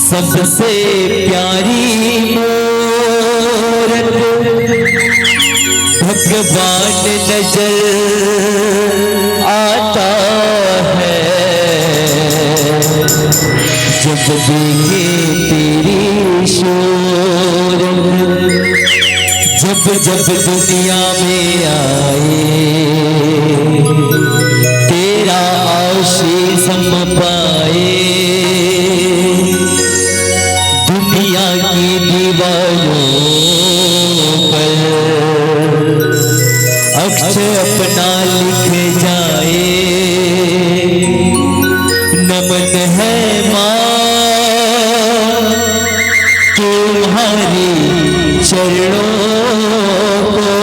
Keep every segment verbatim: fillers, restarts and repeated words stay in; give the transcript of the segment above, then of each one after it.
सबसे प्यारी मूरत भगवान नजर आता है, जब देखे तेरी सूरत। जब जब दुनिया में आए, तेरा आशीष हम पाए। दुनिया की दीवारों पर अक्षर अपना लिख जाए। नमन है माँ तुम्हारे चरणों को,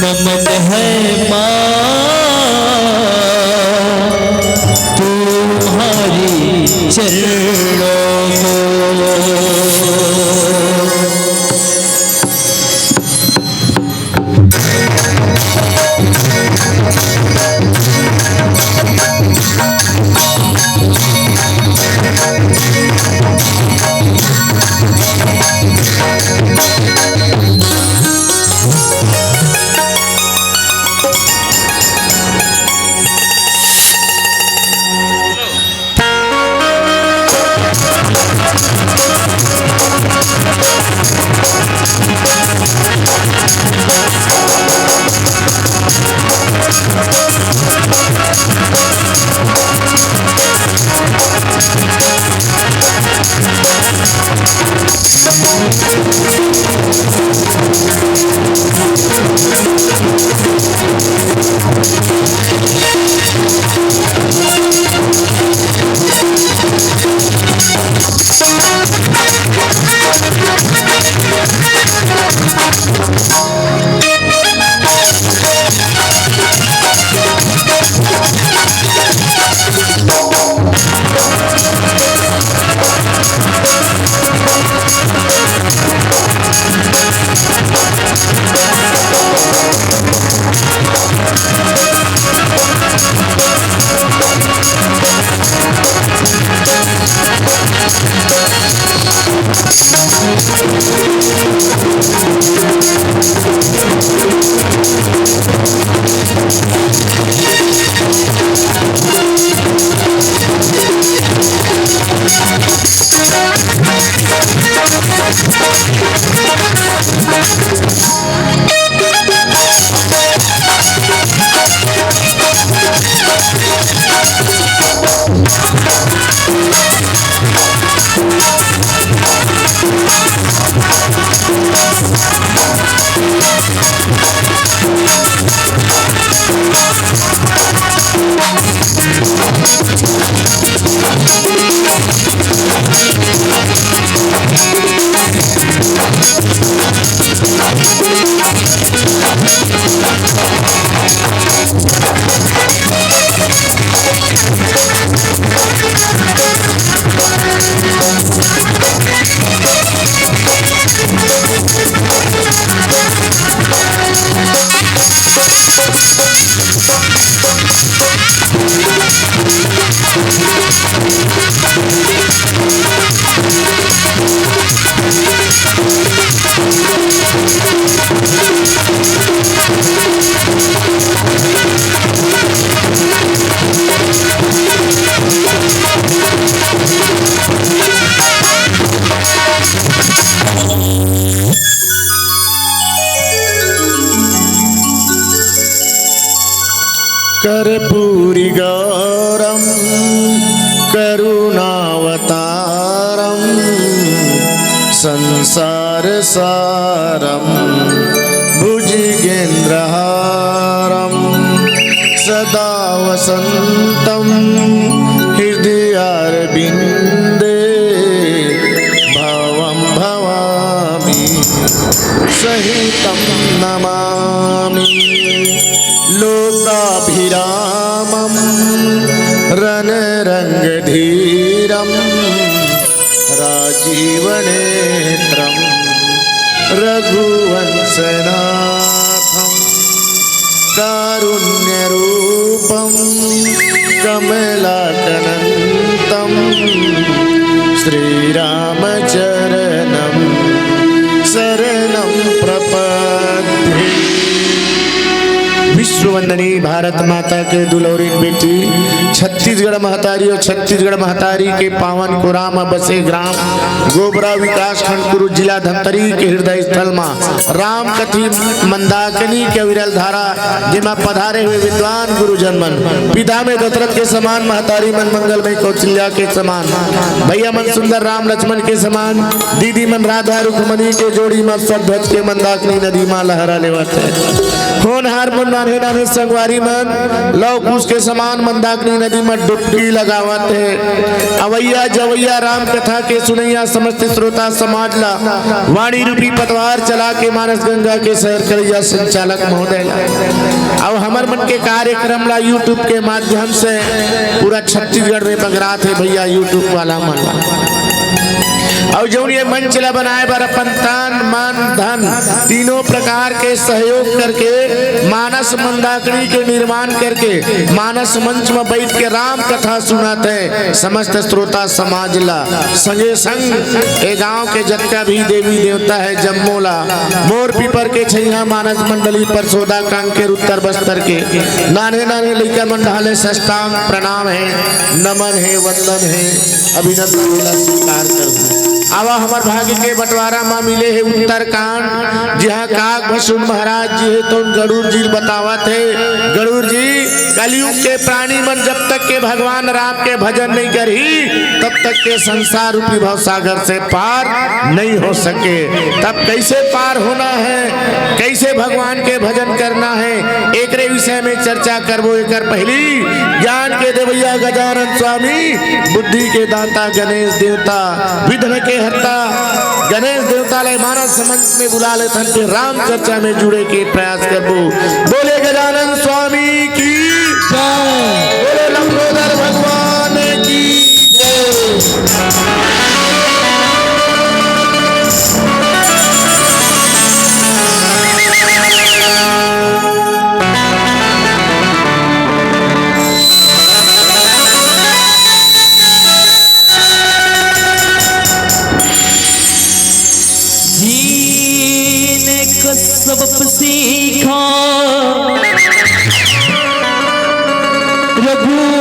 नमन है माँ तुम्हारे चरणों को। कर्पूरी गौरम करुणावतारम संसार सारम भुजगेन्द्रहारम सदा वसंतम हृदयारविंदे भवम भवामी सहितं नमामि लोकाभिरामं रणरंगधीरं राजीवनेत्रं रघुवंशनाथं। कारुण्यरूपं कमलाकनन्तं श्रीरामचरणं शरणं प्रपद्ये। विश्ववंदनी भारत माता के दुलौरिन बेटी, छत्तीसगढ़ महतारी अउ छत्तीसगढ़ महतारी के पावन कुरा म बसे ग्राम गोबरा, विकासखंड कुरू, जिला धमतरी के हृदय स्थल म राम कथी मंदाकिनी के अविरल धारा, जेमा पधारे हुए विद्वान गुरुजन मन, पिता में दशरथ के समान, महतारी मन मंगलमय कौशल्या के समान, भैया मन सुंदर राम लक्ष्मण के समान, दीदी मन राधा रुक्मणी के जोड़ी म सत ध्वज के मंदाकिनी नदी म लहरा लेवत हे। होनहार मन, नान्हे नान्हे संगवारी मन लव कुश के समान मंदाकिनी नदी म डुबकी लगावत हे। अवैया जवैया राम कथा के सुनैया समस्त श्रोता समाज ला वाणी रूपी पतवार चला के मानस गंगा के सैर करैया संचालक महोदय ला, अउ हमर मन के कार्यक्रम ला YouTube के माध्यम से पूरा छत्तीसगढ़ में बगरात हे भैया, YouTube वाला मन ला। अउ जउन ये मंच ला बनाए बर अपन तन, मन, धन, तीनों प्रकार के सहयोग करके मानस मंदाकिनी के निर्माण करके मानस मंच में बैठ के राम कथा सुनात हे समस्त श्रोता समाज ला, संगे संग ए गांव के जतका भी देवी देवता हे जम्मो ला, मोर पीपर के छैया मानस मंडली परसोदा कांकेर उत्तर बस्तर के नान्हे नान्हे लइका मन डहाले साष्टांग प्रणाम हे, नमन हे, वंदन हे, अभिनंदन ला स्वीकार करहूं। आवा हमर भाग्य के बंटवारा म मिले हे उत्तरकांड, जिहां काग भसुन महाराज जी हे तउन गरुड़ जी ल बतावत हे, गरुड़ जी, कलयुग के प्राणी मन जब तक के भगवान राम के भजन नहीं करही, तब तक के संसार रूपी भवसागर से पार नहीं हो सके। तब कैसे पार होना है, कैसे भगवान के भजन करना है, एकरे विषय में चर्चा करबो। एकर पहली ज्ञान के देवैया गजानन स्वामी, बुद्धि के दाता गणेश देवता, विघ्न के हरता गणेश देवता ला मानस मंच में बुला लेथन, फिर राम चर्चा में जुड़े के प्रयास करबो। बोले गजानन स्वामी की जय। बोले लंबोदर भगवान की जय। जीने को सबक सीखा रघुवर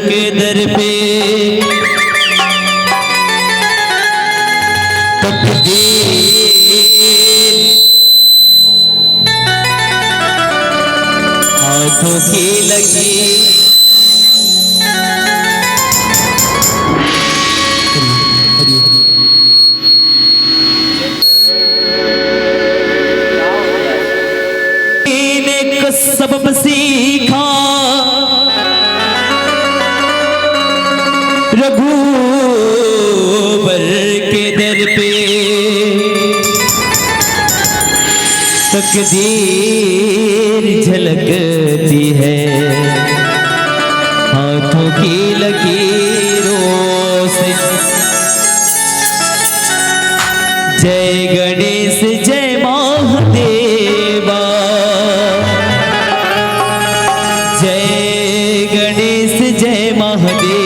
के दर पे। तकदीर हाथों की लकीर। ने को सबक सीखा रघुबर के दर पे। तकदीर झलकती है हाथों की लकीरों से। जय गणेश जय महादेवा, जय गणेश जय महादेवा।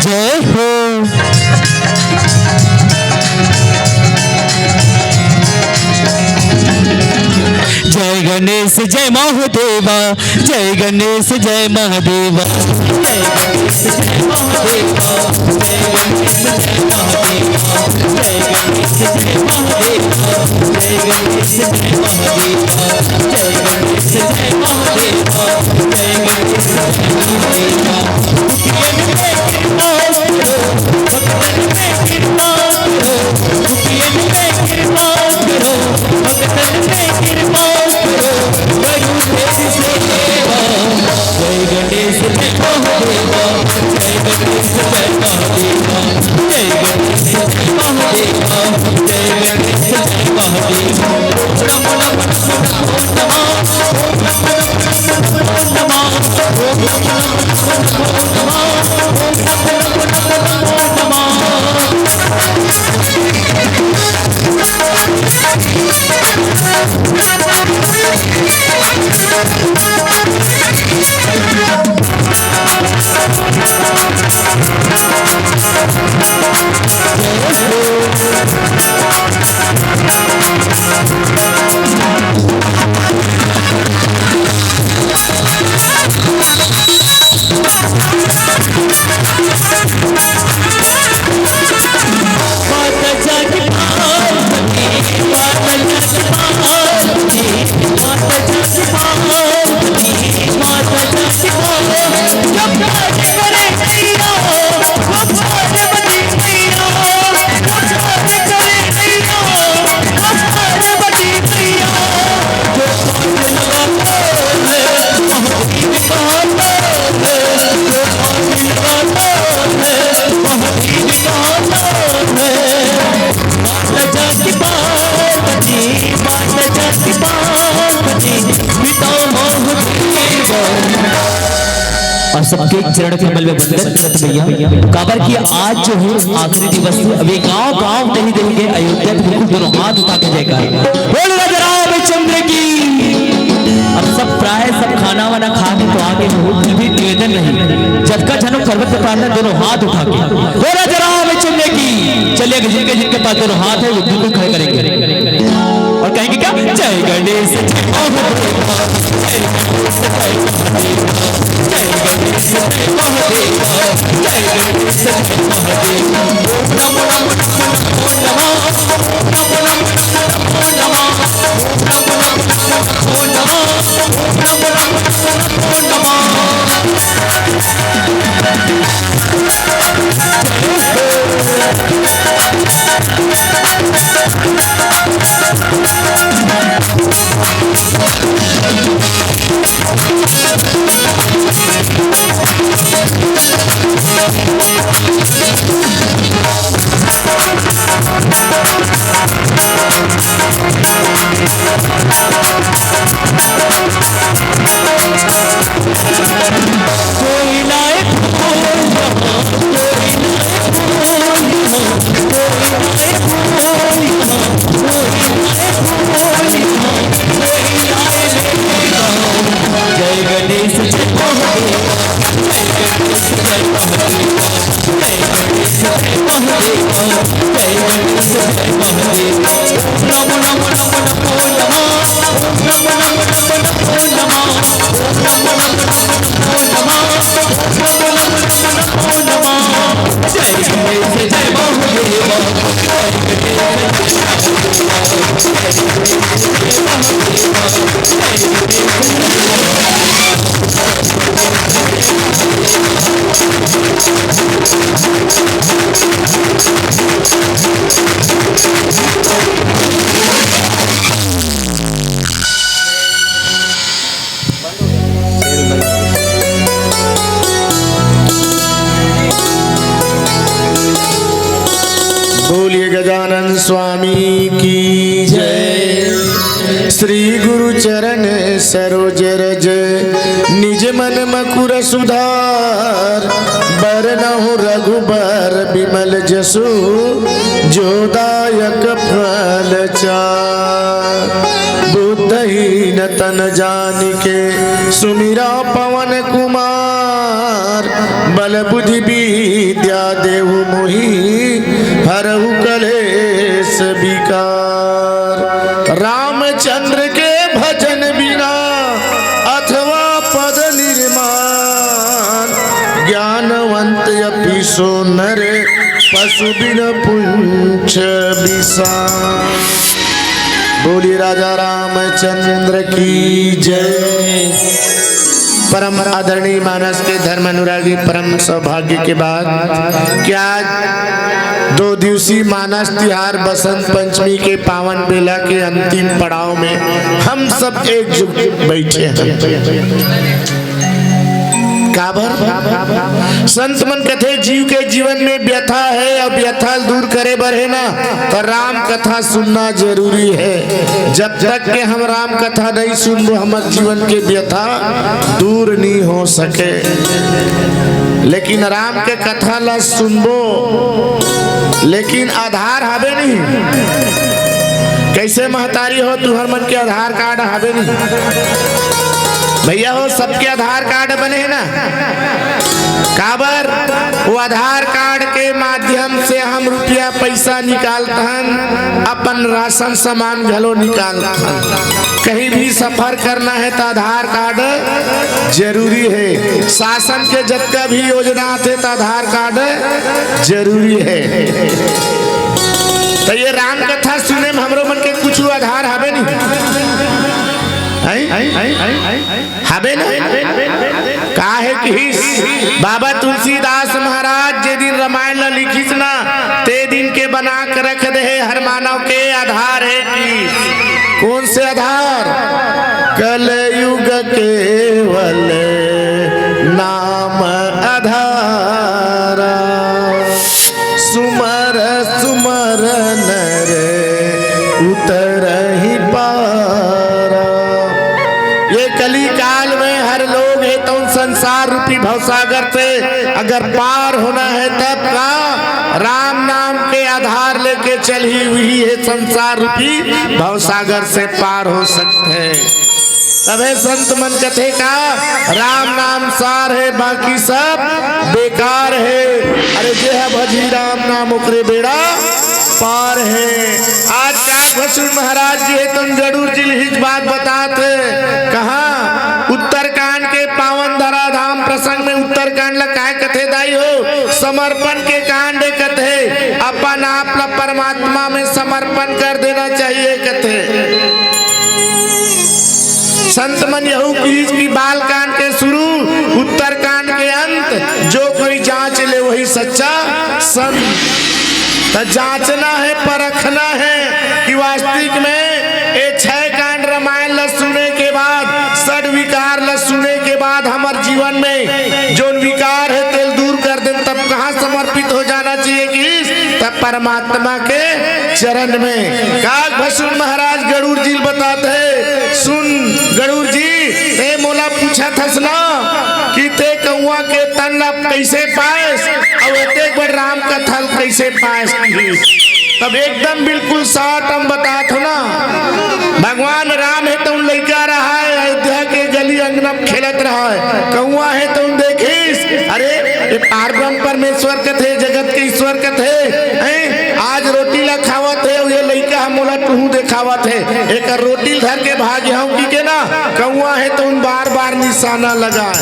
जय हो। जय गणेश जय महादेवा, जय गणेश जय महादेवा। जय गणेश जय महादेवा, जय गणेश जय महादेवा, जय गणेश जय महादेवा, जय गणेश जय महादेवा, जय गणेश जय महादेवा, जय गणेश जय महादेवा। और सबके चरण कमल में वंदन करत भैया, काबर कि आज जो है आखिरी दिवस है। अभी गांव गांव कहीं देंगे अयोध्या के बिल्कुल दोनों हाथ उठा के जयकार। बोल राजा रामचंद्र की। अब सब प्राय सब खाना वाना खा के तो आगे हो, फिर भी निवेदन नहीं, जब का जन्म करवत प्रार्थना दोनों हाथ उठा के। बोल राजा रामचंद्र की। चलिए जिनके जिनके पास दोनों हाथ है वो बिल्कुल खड़े करेंगे और कहेंगे क्या, जय गणेश, जय महादेव। बोलिए गजानन स्वामी की जय। श्री गुरु चरण सरोज रज, निज मन मकुर सुधार। बरनहु रघुबर बिमल जसु, जो दायक फल चार। बुद्धहीन तन जानिके सुमिरा पवन कुमार। बल बुद्धि विद्या देहु मोहि, हरहु कलेश विकार। रामचंद्र के भजन बिना अथवा पद निर्माण। ज्ञानवंत अपि सो नर, पशु बिन पुंछ बिसान। बोलिए राजा रामचंद्र की जय। परम आदरणीय मानस के धर्म अनुरागी, परम सौभाग्य के बात कि आज दो दिवसीय मानस तिहार बसंत पंचमी के पावन बेला के अंतिम पड़ाव में हम सब एकजुट बैठे हैं। काबर? संत मन कथे, जीव के जीवन में व्यथा है, अब व्यथा दूर करे बर है ना, तो राम कथा सुनना जरूरी है। जब तक के हम राम कथा नहीं सुनबो, हमर जीवन के व्यथा दूर नहीं हो सके। लेकिन राम के कथा ला सुनबो, लेकिन आधार हवे नहीं। ऐसे महतारी हो, तुहर मन के आधार कार्ड हवे नहीं? भैया हो, सबके आधार कार्ड बने हे ना? काबर? वो आधार कार्ड के माध्यम से हम रुपया पैसा निकालथन, अपन राशन सामान घलो निकालथन। कहीं भी सफर करना है तो आधार कार्ड जरूरी है। शासन के जतका भी योजना आथे तो आधार कार्ड जरूरी है। तो ये राम कथा सुने में हमरो मन के कुछ आधार हवे नहीं? हैं? हवे ना? काहे कि बाबा तुलसीदास महाराज जे दिन रामायण ला लिखिस ना, ते दिन के बना के रख दे हे, हर मानव के आधार है कि कौन से आधार? कलयुग केवल नाम आधारा, सुमर सुमर नर उतरहि पारा। ये कली काल में हर लोग हे तो संसार रूपी भवसागर से अगर पार होना है तब का राम नाम के आधार लेके चलही हुई है संसार रूपी भवसागर से पार हो सकते हैं। तभे संत मन कथे का राम नाम सार है, बाकी सब बेकार है। अरे जे ह भजी राम नाम ओकरे बेड़ा पार है। आज का भसुर महाराज जी हे तुम गरुड़ जी ल हिच बात बतात हे। कहा उत्तरकांड के पावन धराधाम प्रसंग में उत्तरकांड ला काय कथे दाई हो? समर्पण के कांड कथे। अपन आप ला परमात्मा में समर्पण कर देना चाहिए कथे। संत मन यहू कहिस कि बालकांड के शुरू, उत्तरकांड के अंत, जो कोई जांच ले वही सच्चा संत। त जांचना है, परखना है कि वास्तविक में ए छह कांड रामायण ल सुने के बाद, षड विकार ल सुने के बाद हमर जीवन में जोन विकार है तेल दूर कर दे, तब कहाँ समर्पित हो जाना चाहिए कि तब परमात्मा के चरण में। काग भसुर महाराज गरुड़ जी ल बतात हे, सुन गरुड़ जी, ते मोला पूछत हस ना कि ते कौआ के तन ला कैसे पायस, अउ एतेक बड़ राम कथा ल कैसे पायस कहिस। तब एकदम बिल्कुल साट हम बतात हो ना, भगवान राम हे तो लइका रहा है, अयोध्या के गली अंगना में खेलत रहा है, कौआ हे तो देखिस, अरे ये पार ब्रह्म परमेश्वर कथे, जगत के ईश्वर कथे, हैं? आज रोटी ला खावत हे, ये लइका ह मोला टुहू देखावत हे, एकर रोटी ल धर के भाग हूँ कि के ना, कौआ हे तो उन बार बार निशाना लगाए।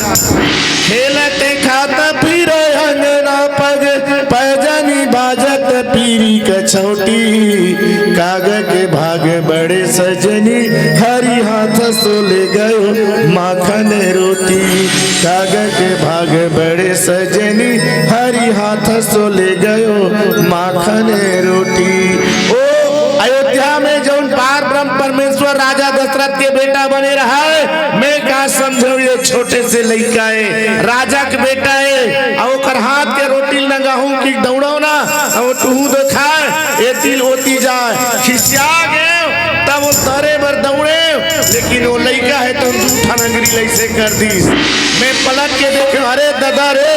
खेलत खात फिर अंगना पग, पैजनी बाजत पीरी कछौटी, काग के भाग बड़े सजनी, हरी हाथ सो ले गयो माखन रोटी। काग के भाग बड़े सजनी, हरी हाथ सो ले गयो माखन रोटी। ओ अयोध्या में जौन पार ब्रह्म परमेश्वर राजा दशरथ के बेटा बने रहा है, मैं का समझो, ये छोटे से लइका है, राजा के बेटा है, अउ ओकर हाथ के रोटी ल नंगाहूं कि दौड़ो ना, अउ टुहू देखाए, एती ल ओती जाए, खिसिया गए, तब वो तरे बर दौड़े, लेकिन वो लइका है तो दू ठन अंगरी ल ऐसे कर दीस। मैं पलट के देखे, अरे दादा रे,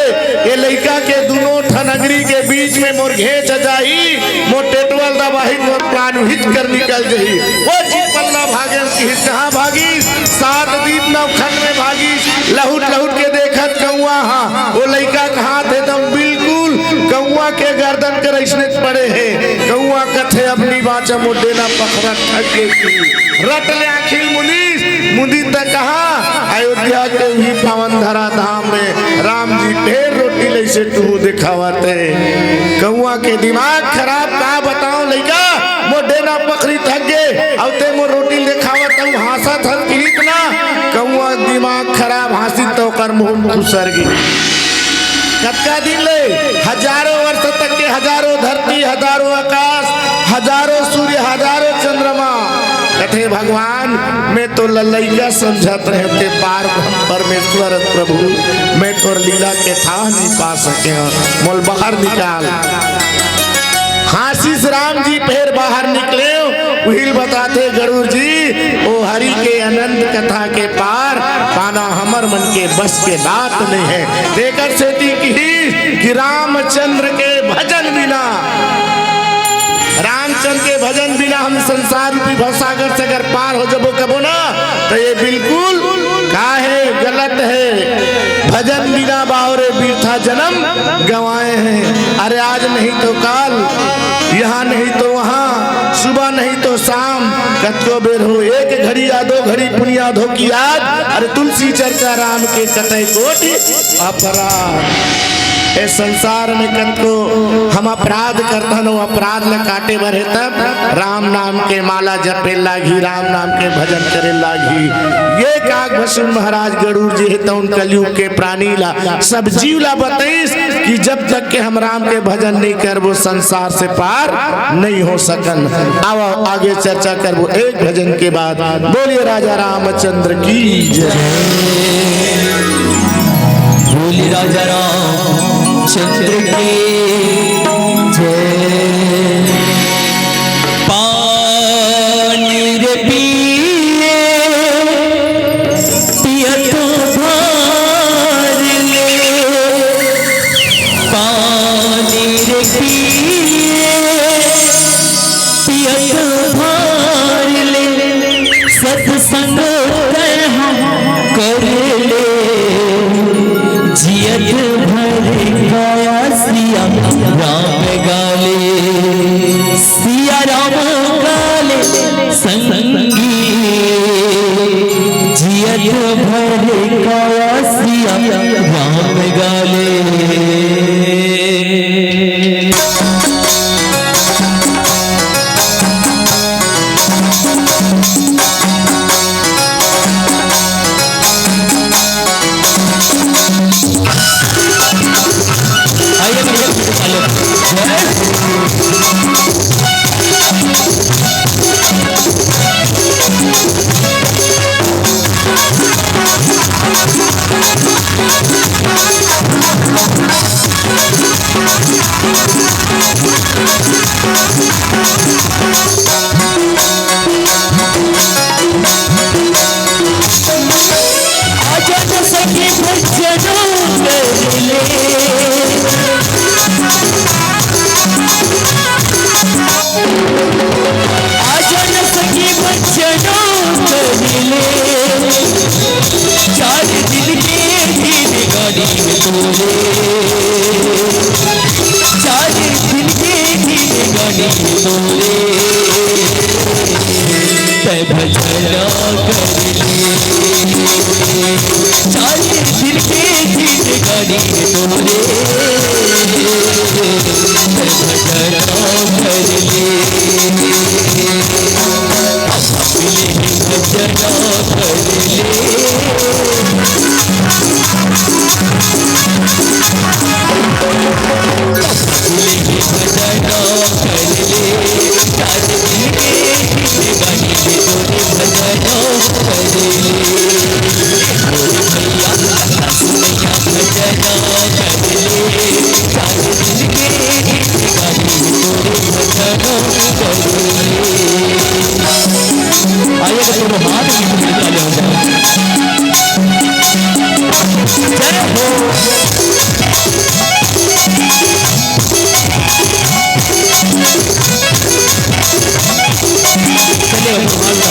ये लइका के दोनों ठन अंगरी के बीच में मोर घेंच जाही, मोर टेटवल दबाही, मोर प्राण हित कर निकल जही। वो जी पल्ला भागे कि कहाँ भागी? सात दीप नौ खंड में भागी। लहुट लहुट के देखत कौआ हा, वो लइका के हाथ एकदम बिल्कुल कौआ के गर्दन के रैसने पड़े हे। कौआ कथे, अपनी बाचा मोर डेना पखरा ठगे की। रट ले आखिर मुनीस, मुनीस त कहा, अयोध्या के ही पावन धरा धाम में राम जी ढेर रोटी लैसे टुहू देखावत हे। कौआ के दिमाग खराब, का बताओ लइका, मोर डेना पखरी थक गे, अउ ते मोर रोटी देखावत हस, हाँसत हस किहित ना। कौआ दिमाग खराब, हाँसिस त ओकर मुंह खुसर गे। कतका दिन ले? हजारों वर्ष तक के, हजारों धरती, हजारों आकाश, हजारों सूर्य, हजारों चंद्रमा। कथे भगवान, मैं तो ललैया समझत रहे, ते पार ब्रह्म परमेश्वर प्रभु, मैं तोर लीला के थाह नहीं पा सके हूँ, मोल बाहर निकाल। हाँसिस राम जी फेर बाहर निकले, उहिल बताथे गरुड़ जी, ओ हरि के अनंत कथा के पार पाना हमर मन के बस के बात नहीं है। तेकर सेती किहिस कि रामचंद्र के भजन बिना रामचंद्र के भजन बिना हम संसार रूपी भवसागर से अगर पार हो जबो कबो ना, तो ये बिल्कुल काहे गलत है। भजन बिना बावरे बिरथा जन्म गंवाए हैं। अरे आज नहीं तो काल, यहाँ नहीं तो वहाँ, सुबह नहीं तो शाम, कतको बेर हो एक घड़ी या दो घड़ी पुनिया धो की याद। अरे तुलसी चर्चा राम के कतई कोटि अपराध। ए संसार में कतको हम अपराध करथन, वो अपराध ल काटे बर हे तब राम नाम के माला जपे लागही, राम नाम के भजन करे लागही। ये काग भस्म महाराज गरुड़ जी हे तउन कलयुग के प्राणी ला, सब जीव ला बतइस कि जब तक के हम राम के भजन नहीं करबो, संसार से पार नहीं हो सकन। आओ आगे चर्चा करबो एक भजन के बाद। बोलिए राजा रामचंद्र की जय। बोलिए राजा रामचंद्र की जय। पानी रे पिए पियत भर ले, पानी रे पिए पियत भर ले, सत्संग तैं कर ले, जियत भर काया सिया राम गाले। सिया राम गाले संगी, जियत भर काया सिया राम गाले। आजा न सखी बचनो कर ले, चार दिन के जिंदगानी में तोरे, चार दिन के जिंदगानी में तोरे, तै भजना कर ले। चालीस दिन के जिंदगानी तोरे, भजना कर ले, भजना कर ले। आइए तो दोनों हाथ ऊपर निकाले हो जाए। जय हो। चलिए भगवान का।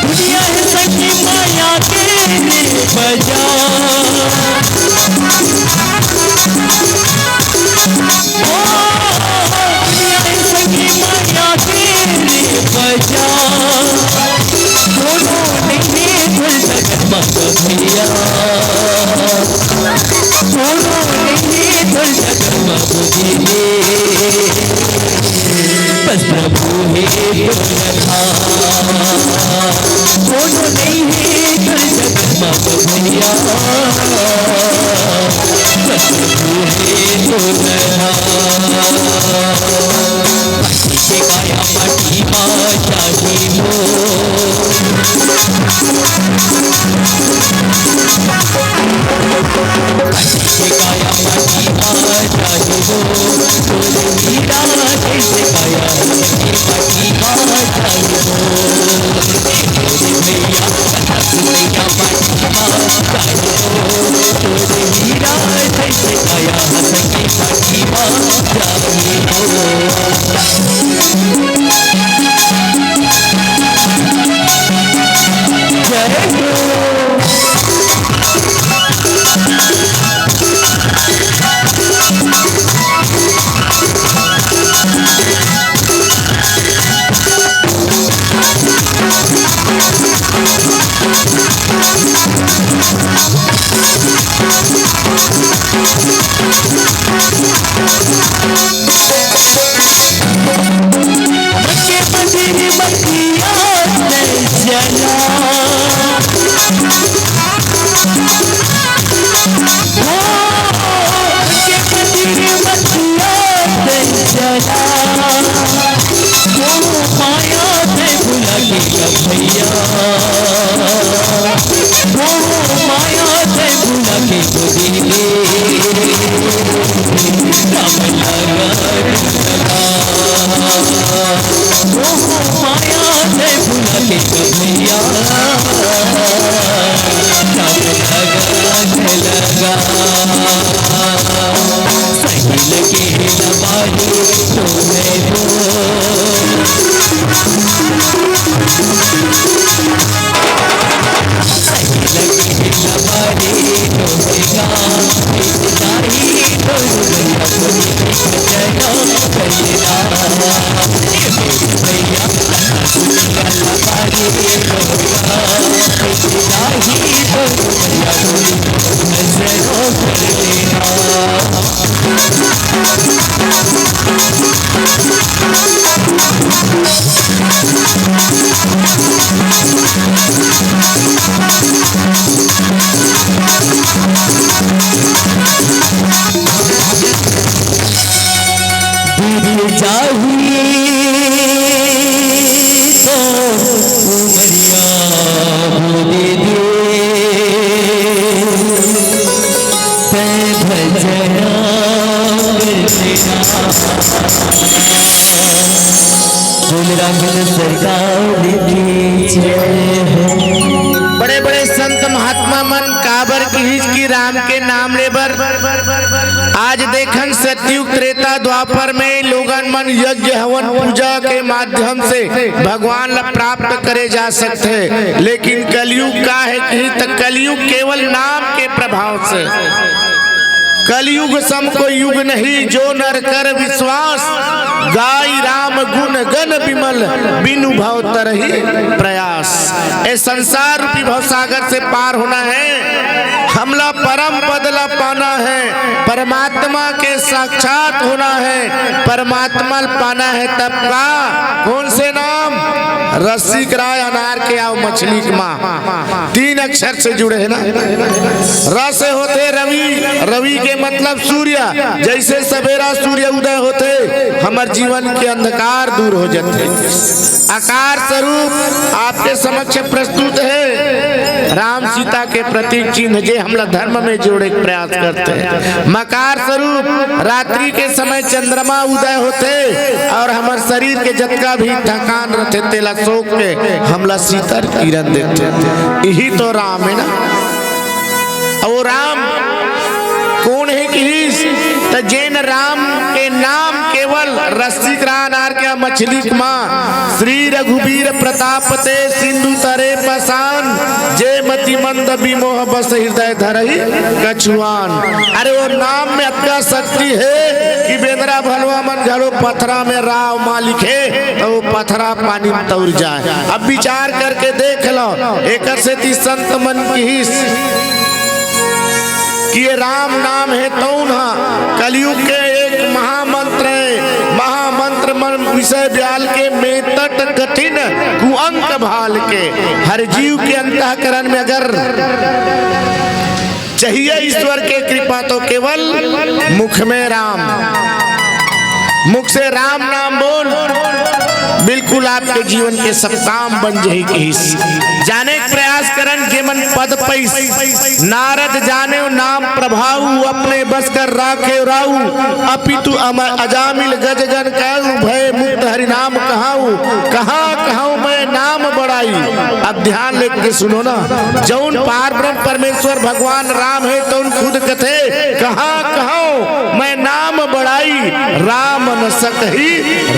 दुनिया है सखी माया के रे बाजार। ओ, दुनिया है सखी माया के रे बाजार। दोनों नहीं है भैया। दोनों नहीं है भैया। बस प्रभु हे दुर्लभा, कोनो नहीं हे दुर्लभ भैया। बस प्रभु हे दुर्लभा, माटी के काया माटी मा जाही हो। माटी के काया माटी मा जाही हो, तोर हीरा जैसे काया माटी भैया, मोह माया से भुला के तो दे दे, राम लगा लगा। मोह माया से भुला के तो भैया, राम लगा लगा। सही लगे न बारी तो मैं तो बीत जाही तो उमरिया हो दे दे, तै भजना करते ना। बोल राम सरकार की जय हो। बड़े बड़े संत महात्मा मन काबर किहिस कि राम के नाम ले बर। आज देखन सतयुग त्रेता द्वापर में लोगन मन यज्ञ हवन पूजा के माध्यम से भगवान ला प्राप्त करे जा सकथे, लेकिन कलयुग का हे किही त कलयुग केवल नाम के प्रभाव से। कलयुग सम को युग नहीं, जो नर कर विश्वास। गाई राम गुण गन विमल, बिनु भव तरही प्रयास। ए संसार रूपी भवसागर से पार होना हे, हमला परम पद ला पाना हे, परमात्मा के साक्षात होना हे। परमात्मा ला पाना हे तब का? कौन से नाम? रसिक राय अनार के अउ मछली के माँ। तीन अक्षर से जुड़े हे ना। र से होथे रवि, रवि के मतलब सूर्य। जैसे सवेरा सूर्य उदय होथे, हमर जीवन के अंधकार दूर हो जाथे। आकार स्वरूप आपके समक्ष प्रस्तुत हे, राम सीता के प्रतीक चिन्ह, जे हमला धर्म में जोड़े के प्रयास करथे। मकार स्वरूप रात्रि के समय चंद्रमा उदय होथे अउ हमर शरीर के जतका भी थकान रथे, तेला सोख के हमला शीतल किरण देथे। इही तो राम हे ना। अउ राम कोन हे किहिस? त जेन राम के नाम केवल रसिक राय अनार के मछली के माँ, श्री रघुबीर प्रताप ते सिंधु तरे पसान, जे मति मंद विमोह बस हृदय धरहि कछुआन। अरे वो नाम में अतका शक्ति हे कि बेंदरा भलवा मन घलो पथरा में राव मालिक हे, त वो पथरा पानी में तौर जाय। अब विचार करके देख लो, एकर सेती संत मन किहिस कि ये राम नाम हे तउन ह कलयुग के एक महामंत्र हे। महामंत्र मन विषय ब्याल के मेतट कठिन कुअंक भाल के। हर जीव के अंतःकरण में अगर चाहिए ईश्वर के कृपा तो केवल मुख में राम, मुख से राम नाम बोल, बिल्कुल आपके जीवन के सब काम बन जाही किहिस। जाने के प्रयास करन जेमन पद पइस। नारद जानेव नाम प्रभाऊ, अपने बस कर राखेव राऊ। अपितु अम-, अजामिल गजगन कहू, भय मुक्त हरि नाम कहाऊ। कहाँ कहूँ मैं नाम बड़ाई। अब ध्यान लेके सुनो ना, जौन पार ब्रह्म परमेश्वर भगवान राम हे, तौन खुद कथे, कहाँ कहूँ मैं नाम बड़ाई, राम न सकही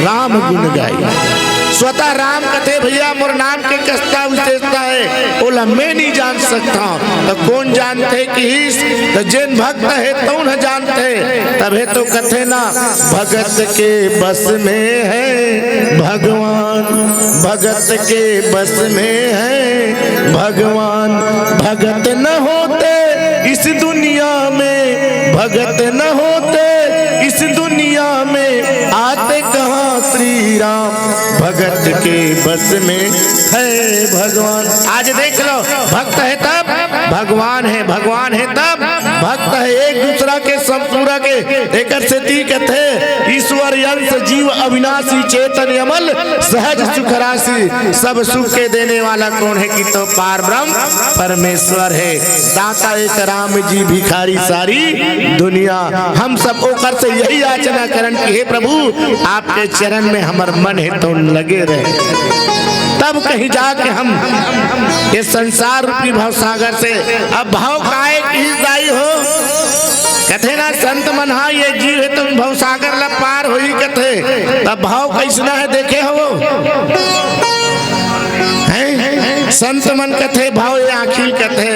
राम गुण गाई। स्वतः राम कथे, भैया, मोर नाम के कस्ता विशेषता हे, ओला मैं नहीं जान सकता। त कोन जानथे किहिस? त जेन भक्त हे, तौन ह जानथे। तभे तो कथे ना, भगत के बस में है भगवान, भगत के बस में है भगवान। भगत न होते इस दुनिया में, भगत न होते इस दुनिया में, आते कहाँ श्री राम। भगत के बस में है भगवान। आज देख लो, भक्त हे तब भगवान हे, भगवान हे तब भक्त हे। एक दूसरा के पूरा के। एकर सेती कथे, ईश्वर अंश जीव अविनाशी, चेतन अमल सहज सुख राशि। सब सुख के देने वाला कौन है कि तो पार ब्रह्म परमेश्वर है। दाता एक राम जी, भिखारी सारी दुनिया। हम सब ओकर से यही याचना करन कि हे प्रभु, आपके चरण में हमर मन हे तो लगे रहे, तब कहीं जाके हम ये संसार रूपी भवसागर से। अब भाव काय की दाई हो, कथे ना संत मन, हाँ, ये जीव हे तो भवसागर ला पार होई कथे। तब भाव कैसना है, देखे हो? हैं? संत मन कथे भाव ये आँखी ल कथे,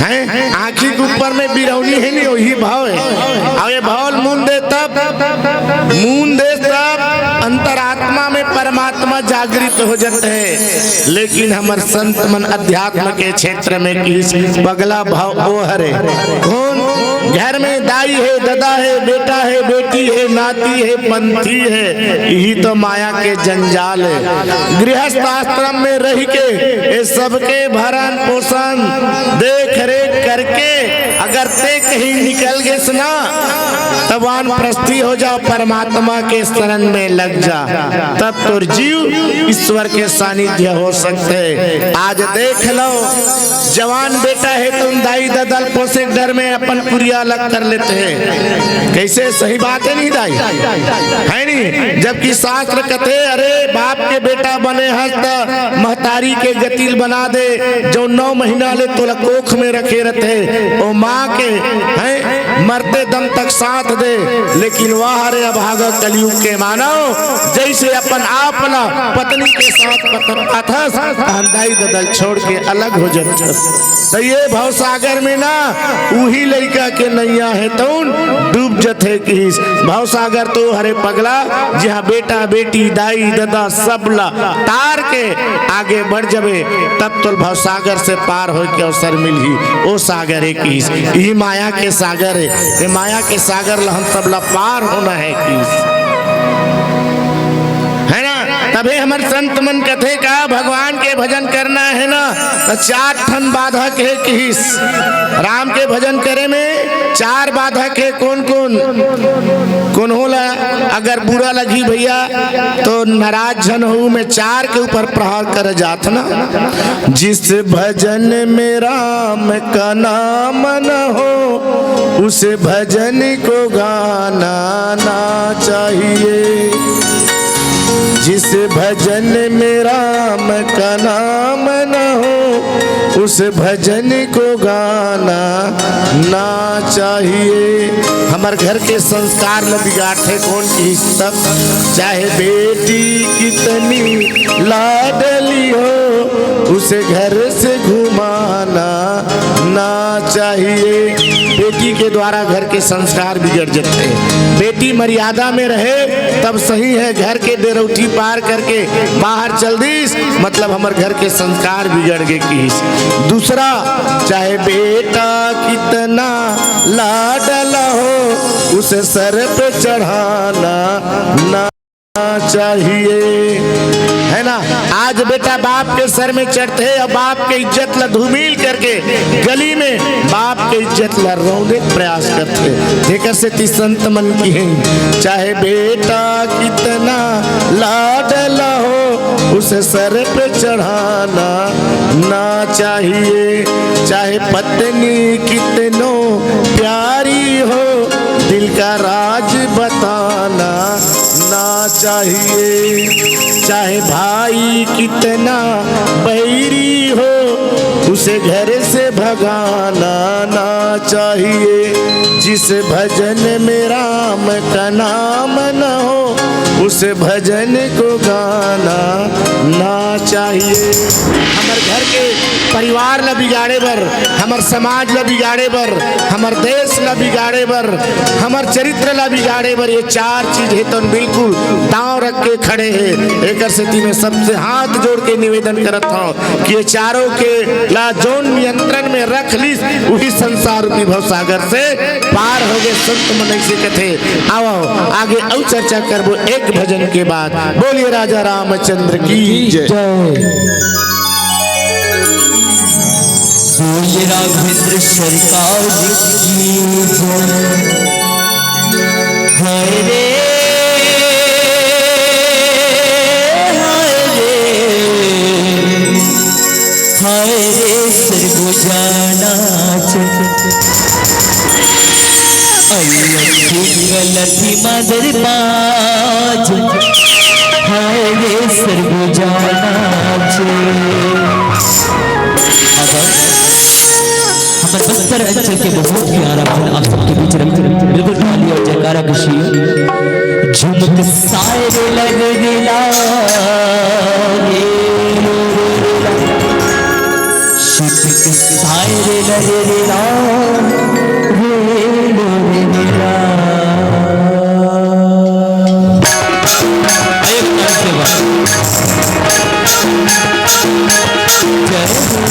हैं? आँखी के ऊपर में बिरौनी हे नहीं, वही भाव हे। अब ये भाव ल मूंद दे तब, मूंद दे तब अंतरात्मा में परमात्मा जागृत हो जाते हैं। लेकिन हमर संत मन अध्यात्म के क्षेत्र में किहिस, पगला भाव ओ हरे। कौन? घर में दाई हे, ददा हे, बेटा हे, बेटी हे, नाती हे, पंथी हे, यही तो माया के जंजाल हे। गृहस्थ आश्रम में रह के ये सबके भरण पोषण, देख रेख करके अगर ते कहीं निकल गेस ना, तब वानप्रस्थी हो जा, परमात्मा के शरण में लग जा, तब तोर जीव ईश्वर के सानिध्य हो सकते। आज देख लो, जवान बेटा हे तो दाई ददा ल पोसे के डर में अपन कुरिया अलग कर लेते हैं। कैसे? सही बात है नहीं दाई? है नहीं? जबकि शास्त्र कथे, अरे बाप के बेटा बने हस त महतारी के गतिल बना दे, जो नौ महीना ले तोला कोख में रखे रहते, ओ माँ के, हैं, मरते दम तक साथ दे। लेकिन वाह रे अभागा कलयुग के मानव, जैसे अपन आप ला पत्नी के साथ पत-, पाथस, अहन दाई ददा ल छोड़ के अलग हो जाथस। तो ये भवसागर में ना, उही लइका के नैया हे तउन डूब जथे किहिस। भवसागर तो हरे पगला, जहाँ बेटा बेटी, दाई ददा सब ला तार के आगे बढ़ जबे, तब तोल भवसागर से पार होए के अवसर मिलही। ओ सागर हे किहिस, ई माया के सागर हे, ये माया के सागर ला हम सब ला पार होना हे किहिस, है ना? तभे हमर संत मन कथे का भगवान के भजन करना हे ना, तो चार ठन बाधक हे किहिस। राम के भजन करे में चार बाधक हे। कौन कौन? कोनो ला अगर बुरा लगही भैया, तो नाराज झन हो, मैं चार के ऊपर प्रहार कर जात ना। जिस भजन में राम का नाम न हो, उस भजन को गाना ना चाहिए। जिस भजन में राम का नाम न हो, उस भजन को गाना ना चाहिए। हमर घर के संस्कार ल बिगाड़थे कौन किहिस तब? चाहे बेटी कितनी लाडली हो, उसे घर से घुमाना ना चाहिए। बेटी के द्वारा घर के संस्कार बिगड़ जाते हैं। बेटी मर्यादा में रहे तब सही है, घर के डेरौठी पार करके बाहर चल दिस, मतलब हमर घर के संस्कार बिगड़ गे किहिस। दूसरा, चाहे बेटा कितना लाडला हो, उसे सर पे चढ़ाना ना चाहिए, है ना? आज बेटा बाप के सर में चढ़थे और बाप के इज्जत ला धूमिल करके गली में बाप के इज्जत ला रौंदे के प्रयास करथे। एकर सेती संत मन किहिन, चाहे बेटा कितना लाडला हो, उसे सर पे चढ़ाना ना चाहिए। चाहे पत्नी कितनो प्यारी हो, दिल का राज बताना ना चाहिए। चाहे भाई कितना बैरी हो, उसे घर से भगाना ना चाहिए। जिस भजन में राम का नाम न हो, उस भजन को गाना ना चाहिए। हमर घर के परिवार ला बिगाड़े बर, हमर समाज ला बिगाड़े बर, हमर देश ला बिगाड़े बर, हमर चरित्र ला बिगाड़े बर ये चार चीज हे तउन बिल्कुल दांव रख के खड़े हे। एकर सेती मैं सबसे हाथ जोड़ के निवेदन करत हौं कि ये चारों के ला जौन नियंत्रण में रख लिस, उही संसार रूपी भवसागर से पार हो गे। संत मन ऐसे कथे। आओ, आगे अउ चर्चा करबो एक भजन के बाद। बोलिए राजा रामचंद्र की जय। जय। राघवेंद्र सरकार की जय। हाय रे, हाय रे, हाय रे सरगुजा नाच। अइया गलती मदर बाज। हाय रे सरगुजा नाच। अब हमर बस्तर अंचल के बहुत प्यारा भजन आप सबके बीच रख, बिल्कुल ताली और जयकारा खुशी। झुमक सायरे लग दिला, झुमक सायरे लग दिला, रे लो रे दिला। एक बार से बात। जय हो।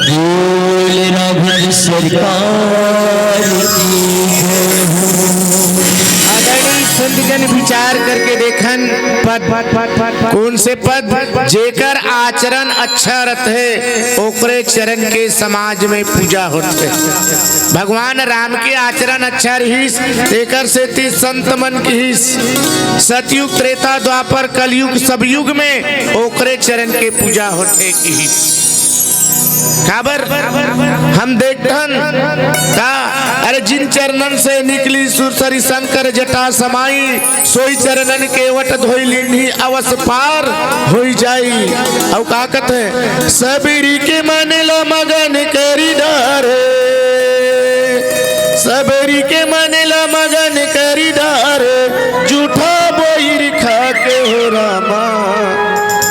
बोल राघव सरकार की जय हो। आदरणीय संतजन, विचार करके देखन, पद, पद, पद, पद, पद। कौन से पद? जेकर आचरण अच्छा रथे, ओकरे चरण के समाज में पूजा होथे। भगवान राम के आचरण अच्छा रहिस, तेकर सेती संत मन किहिस, सतयुग, त्रेता, द्वापर, कलयुग, सब युग में ओकरे चरण के पूजा होथे किहिस। काबर हम देखथन का, अरे जिन चरणन से निकली सुरसरी शंकर जटा समाई, सोई चरणन केवट धोई लीन्ही अवस पार होई जाई। अउ का कथे, सबरी के मन ल मगन करी डारे, सबरी के मन ल मगन करी डारे, जूठा बोइर खा के हो रामा।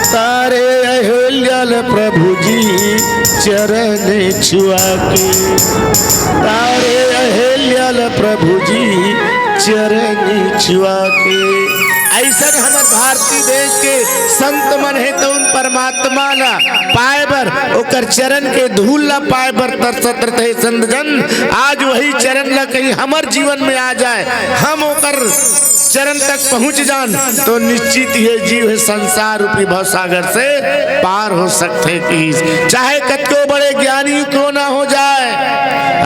तारे अहिल्या ल प्रभु जी चरण छुआ के, तारे अहिल्या ल प्रभु जी चरण छुआ के। अइसन हमर भारती देश के संत मन हे, त उन परमात्मा ला पाए बर, ओकर चरण के धूल ला पाए बर तरसत रथे संत जन। आज वही चरण ला कहीं हमर जीवन में आ जाए, हम ओकर चरण तक पहुँच जान, तो निश्चित ये जीव हे संसार रूपी भवसागर से पार हो सकथे। कि चाहे कतको बड़े ज्ञानी क्यों ना हो जाए,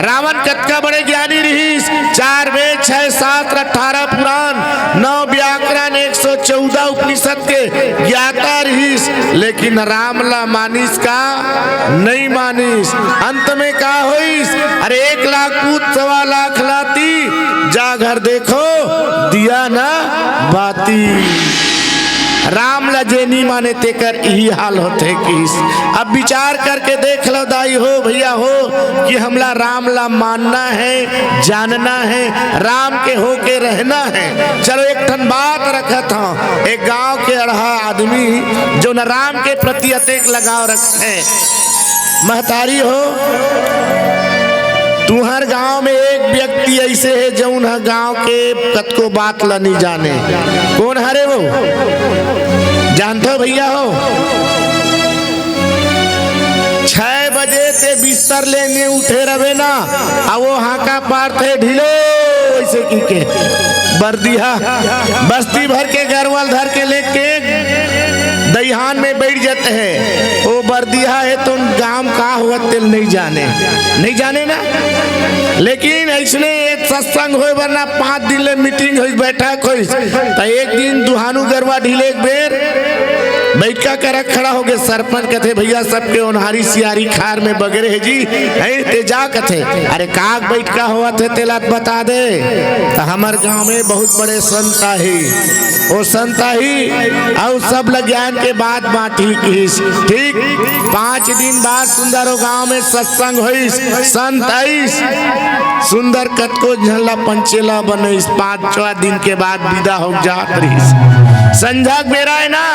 रावण कतका बड़े ज्ञानी रहिस, चार वेद, छह शास्त्र, अठारह पुराण, नौ व्याकरण, एक सौ चौदह उपनिषद के ज्ञाता रहिस, लेकिन राम ला मानिस का? नहीं मानिस। अंत में का होइस? अरे एक लाख पूत सवा लाख लाती, जा घर देखो दिया ना बाती। राम ला जे नी माने तेकर इही हाल होथे किहिस। अब विचार करके देख लो दाई हो, भैया हो, कि हमला राम ला मानना है, जानना है, राम के होके रहना है। चलो एक ठन बात रखत हूँ, एक गांव के अड़हा आदमी जो न राम के प्रति अतेक लगाव रखथे, महतारी हो, तुहर गांव में एक व्यक्ति ऐसे है जौन ह गांव के कतको बात ला नहीं जाने। कौन हरे वो? जानते हो भैया हो, छह बजे ते बिस्तर लेने उठे रहे ना, आ वो हाका पारथे ढिलो ऐसे की के बरदिहा बस्ती भर के गरवल धर के लेके दईहान में बैठ जाते हैं। वो बरदिहा है तो गांव का हुआ तेल नहीं जाने, नहीं जाने ना। लेकिन ऐसने एक सत्संग होए बर ना, पांच दिन ले मीटिंग होइस, बैठक होइस, त एक दिन दुहानू गरवा ढिले एक बेर बैठका करा खड़ा होगे। सरपंच कथे, "भैया, सबके ओन्हारी सियारी खार में बगरे हे जी, हैं ते जा," कथे। "अरे काग बैठका होवत हे तेला त बता दे।" त हमर गांव में बहुत बड़े संत आही, ओ संत आही अउ सब ल ज्ञान के बात बांटही किहिस। ठीक पांच दिन बाद सुंदर ओ गांव में सत्संग होइस, संत आइस, सुंदर कतको झन ला पंचेला बनइस, पांचवा दिन के बाद विदा हो जात रहिस। संझा के बेरा है ना,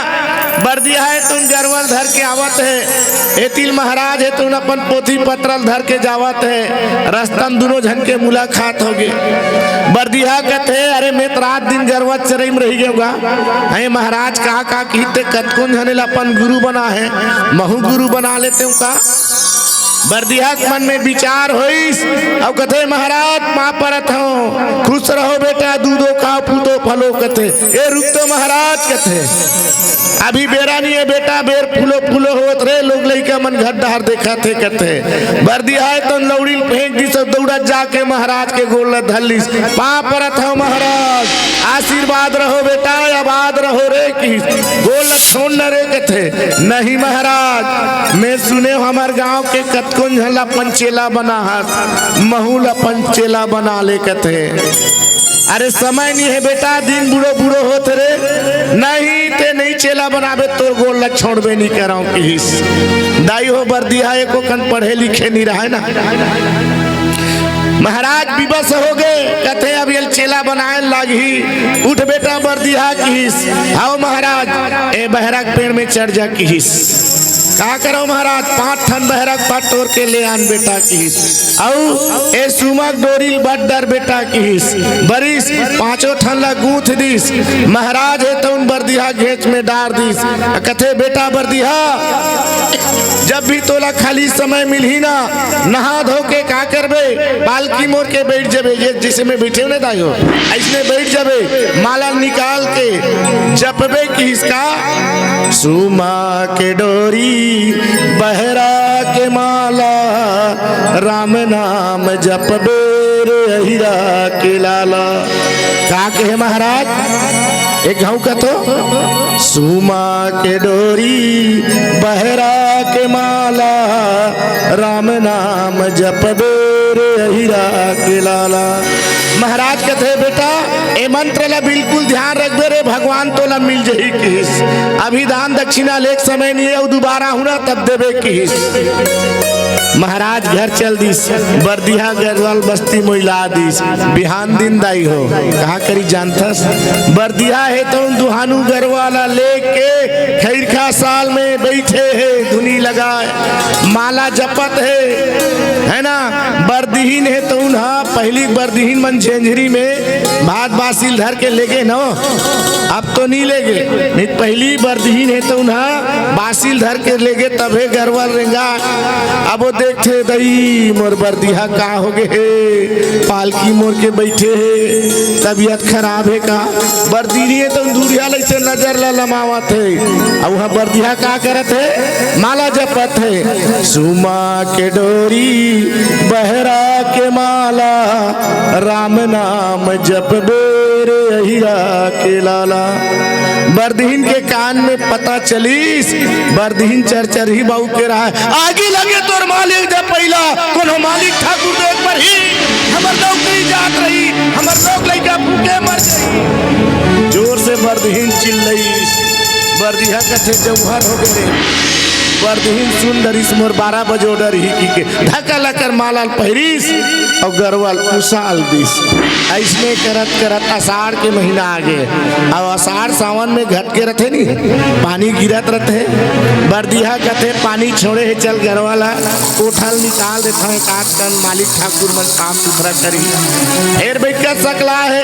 बरदिहा है तुन गरवल धर के आवत है, एतिल महाराज है तुन अपन पोथी पत्रल धर के जावत है, रस्तन दुनों झन के मुलाकात होगे। बरदिहा कथे, "अरे मैं त रात दिन गरवा चरई में रहि गेंव गा, हैं महाराज का का किहिते कतकोन झने ला अपन गुरु बना है, महू गुरु बना लेतेंव का?" बरदिहा के मन में विचार होइस, अउ कथे, "महाराज, पाँव परत हंव, खुश रहो बेटा, दूधो खाओ, पूतो फलो," कथे। "ए, रुक तो महाराज," कथे, अभी बेरा नइ हे बेटा, बेर फूलो फूलो होत रे, लोग लइका मन घर डहर देखत हे कथे। बरदिहा हे तउन लौड़ी ल फेंक दिस अउ दउड़त जाके महाराज के गोड़ ल धर लिस। "पाँव परत हंव महाराज, आशीर्वाद रहो बेटा, आबाद रहो रे" किहिस। "गोड़ ल छोड़ न रे" कथे। "नहीं महाराज, मैं सुने हंव हमर गांव के कतकोन झन ल अपन चेला बना हस, महूं ल अपन चेला बना ले" कथे। "अरे समय नइ हे बेटा, दिन बूढ़ो बूढ़ो होत रे, नहीं तें नइ चेला बनाबे तोर गोड़ ल छोड़बे नइ करंव" किहिस। दाई हो, बरदिहा एको कन पढ़े लिखे नइ रहय ना। महाराज विवश होगे, कथे, "अब एला चेला बनाए ल लागही।" "उठ बेटा बरदिहा" किहिस। "हव महाराज, ए बहरा के पेड़ में चढ़ जा" किहिस। "का करंव महाराज?" "पांच ठन बहरा के पात टोर के ले आन बेटा" किहिस। "अउ ए सूमा के डोरी ल बंध डर बेटा" किहिस। बरिस, पांचों ठन ल गूंथ दिस। महाराज हे तउन बरदिहा घेंच में डार दिस। कथे, "बेटा बरदिहा, जब भी तोला खाली समय मिलही ना, नहा धो के का करबे, पालकी मोर के बइठ जबे, ये जइसे मैं बइठे हंव ना दाई हो, अइसने बइठ जबे, माला निकाल के जपबे" किहिस। का? "सूमा के डोरी, बहरा के माला, राम नाम जपबे रे अहिरा के लाला।" का कहे महाराज? एक घांव कथो, "सूमा के डोरी, बहरा के माला, राम नाम जपबे रे अहिरा के लाला।" महाराज कथे, "बेटा, ए मंत्र ला बिल्कुल ध्यान रखबे रे, भगवान तोला मिल जही" किहिस। "अभी दान दक्षिणा लेक समय नइ हे, अउ दुबारा हूं ना तब देबे" किहिस। महाराज घर चल दिस, बरदिहा गरवा ल बस्ती मोइला दिस। बिहान दिन दाई हो, का करी जानथस? बरदिहा हे तउन दुहानू गरवा ला लेके खइरखा साल में बइठे हे, धुनी लगाए, माला जपत हे, हे ना? बरदिहिन हे तउन हा, पहिली बरदिहिन मन झेंझरी में भात बासी ल धर के लेगे न, अब तो नइ लेगे, नइ त पहिली बरदिहिन हे तउन हा बासी ल धर के लेगे तभे गरवा ल रेंगा। अब ओ देखथे, "दई मोर बरदिहा का होगे हे, पालकी मोर के बइठे हे, तबीयत खराब हे का?" बरदिहिन हे तउन दूरिहा ल अइसे नजर ल लमावत हे। अब उहां बरदिहा का करत हे? माला जपत हे, "सूमा के डोरी, बहरा के माला, राम नाम जपबे रे अहिरा के लाला।" बरदिहिन के कान में पता चलिस, बरदिहिन चरचरही बाऊ के रहय, "आगी लगे तोर मालिक जब पहिला, कोनो मालिक ठाकुर देख परही, हमर नौकरी जात रही, हमर लोग लइका भूखे मर जाही।" जोर से बरदिहिन चिल्लइस, बरदिहा कथे, "जौहर होगे रे।" बरदिहिन सुन डरिस, "मोर बारह बजे order ही" किके धका लकर माला ल पहिरिस अउ गरवा ल उसाल दिस। अइसने करत करत असाढ़ के महीना आगे। अब असाढ़ सावन में घटके रथे नी, पानी गिरत रथे। बरदिहा कथे, "पानी छोड़े हे, चल गरवा ला कोठा ल निकाल देथंव, एक आध कन मालिक ठाकुर मन साफ सुथरा करही।" फेर बइठका सकला हे।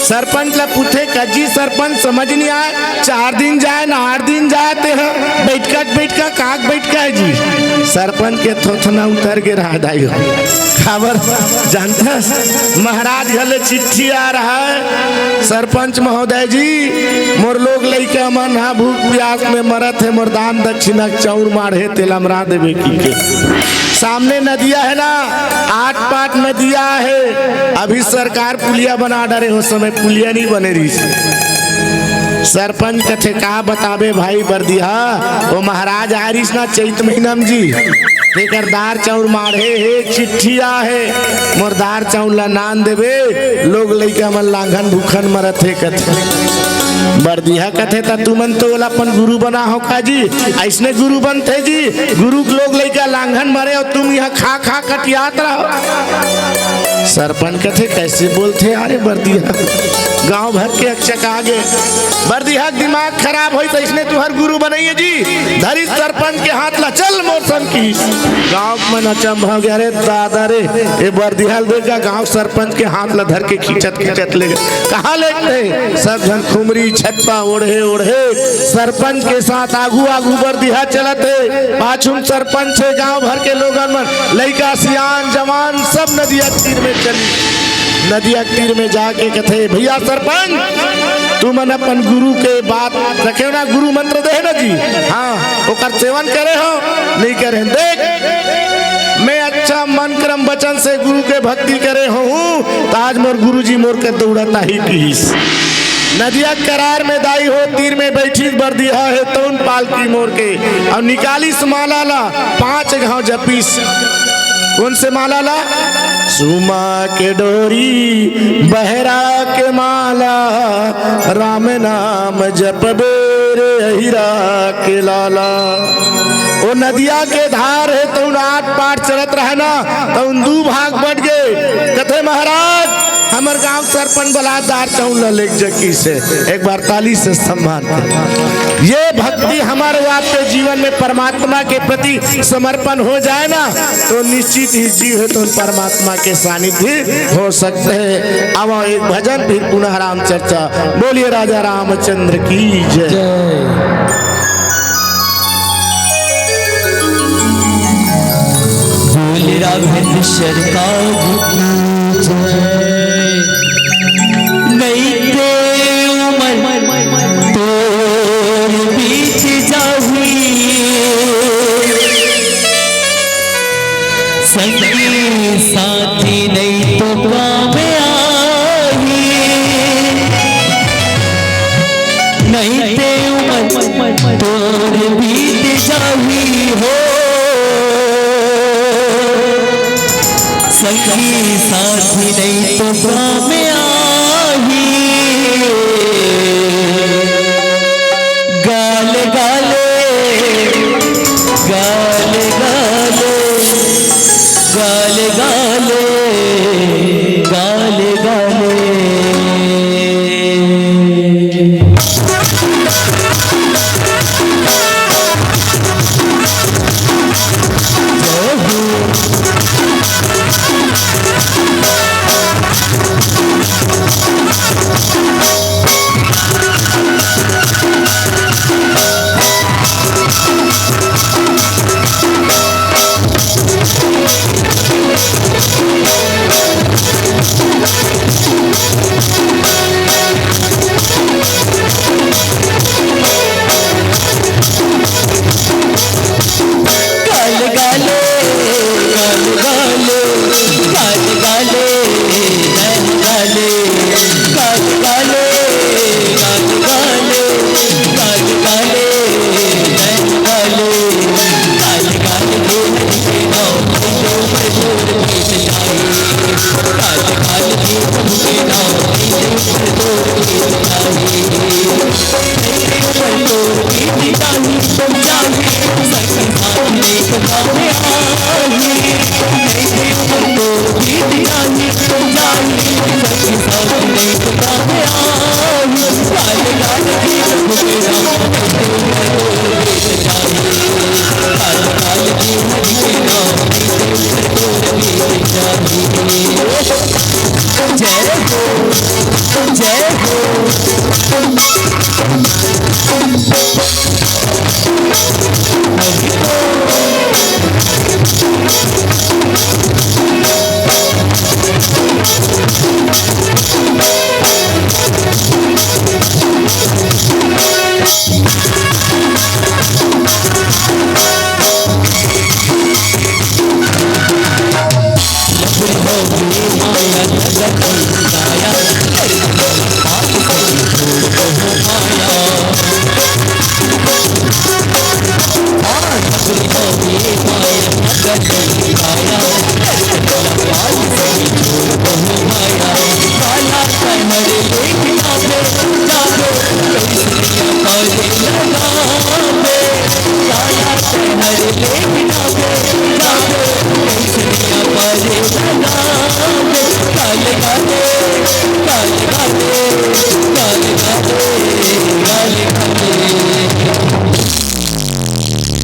सरपंच ला पूछे, "का जी सरपंच, समझ नइ आय, चार दिन जाय ना आठ दिन जाय, तेहा बइठका के बइठका, का के बइठका हे जी?" सरपंच के थोथना उतर गे रहय दाई हो। काबर जानथस, महाराज घर ले चिट्ठी आ रहय, "सरपंच महोदय जी, मोर लोग लइका मन हा भूख प्यास में मरत हे, मोर दान दक्षिणा के चाउर माढ़े तेला अमरा देबे" किके। सामने नदिया हे ना, आठ पाट नदिया हे, अभी सरकार पुलिया बना डरे, ओ समय पुलिया नइ बने रिहिस। सरपंच कथे, "का बताबे भाई बरदिहा, ओ महाराज आय रिहिस ना चइत महीना म जी, तेकर दार चाउर माढ़े हे, चिट्ठी आय हे, मोर दार चाउर ला नान देबे, लोग लइका मन लांघन भूखन मरत हे" कथे। बरदिहा कथे, "त तुमन तो ओला अपन गुरु बना हो का जी? अइसने गुरु बनथे जी, गुरु के लोग लइका लांघन मरे अउ तुम इहां खा खा कटियात रहो।" सरपंच कथे, "कइसे बोलथे यार ए बरदिहा?" गांव भर के अकचका गे। बरदिहा के दिमाग खराब होइस, "अइसने तुंहर गुरु बनइया जी?" धरिस सरपंच के हाथ ला, "चल मोर संग" किहिस। गांव के मन अचंभा होगे, "अरे दादा रे, ए बरदिहा ल देख गा, गांव सरपंच के हाथ ला धर के खींचत खींचत लेगे।" कहां लेगथे? सब झन खुमरी छत्ता ओढ़े ओढ़े सरपंच के साथ आगू आगू बरदिहा चलत हे, पाछू म सरपंच हे, गांव भर के लोगन मन, लइका सियान जवान सब नदिया तीर में चली। नदिया के तीर में जाके कथे, "भैया सरपंच, तुमन अपन गुरु के बात रखे हो ना, गुरु मंत्र दे ना जी, हाँ, ओकर सेवन करे हो, नहीं करे हो? देख, मैं अच्छा मन क्रम वचन से गुरु के भक्ति करे हूँ, तो आज मोर गुरु जी मोर के दौड़ता ही किहिस।" नदिया के करार में दाई हो, तीर में बैठिस बरदिहा हे, तउन पालकी मोर के, अउ निकालिस माला ला, पांच घाव जपिस। कोन से माला ला? सुमा के डोरी, बहरा के माला, राम नाम जपबे रे अहिरा के लाला। ओ नदिया के धार हे, तउन आठ पार चलत रहे ना, तउन दू भाग बट गे। कथे महाराज, हमर गांव सरपंच बलादार चौन ल लेके जकी से एक बार ताली से सम्मान कर। ये भक्ति हमारे आपके जीवन में परमात्मा के प्रति समर्पण हो जाए ना, तो निश्चित ही जीव है तो परमात्मा के सानिध्य हो सकते हैं। अब एक भजन, फिर पुनः राम चर्चा। बोलिए राजा रामचंद्र की जय। जय। बोल राघवेंद्र सरकार की जय। नई ते उमर तोर बीत जाही, संगी साथी नई तो काम आही। नई ते उमर तोर बीत जाही हो, संगी साथी नई तो काम आही। गाल गाले, गाल गाले, गाल गाले, गाल गाले।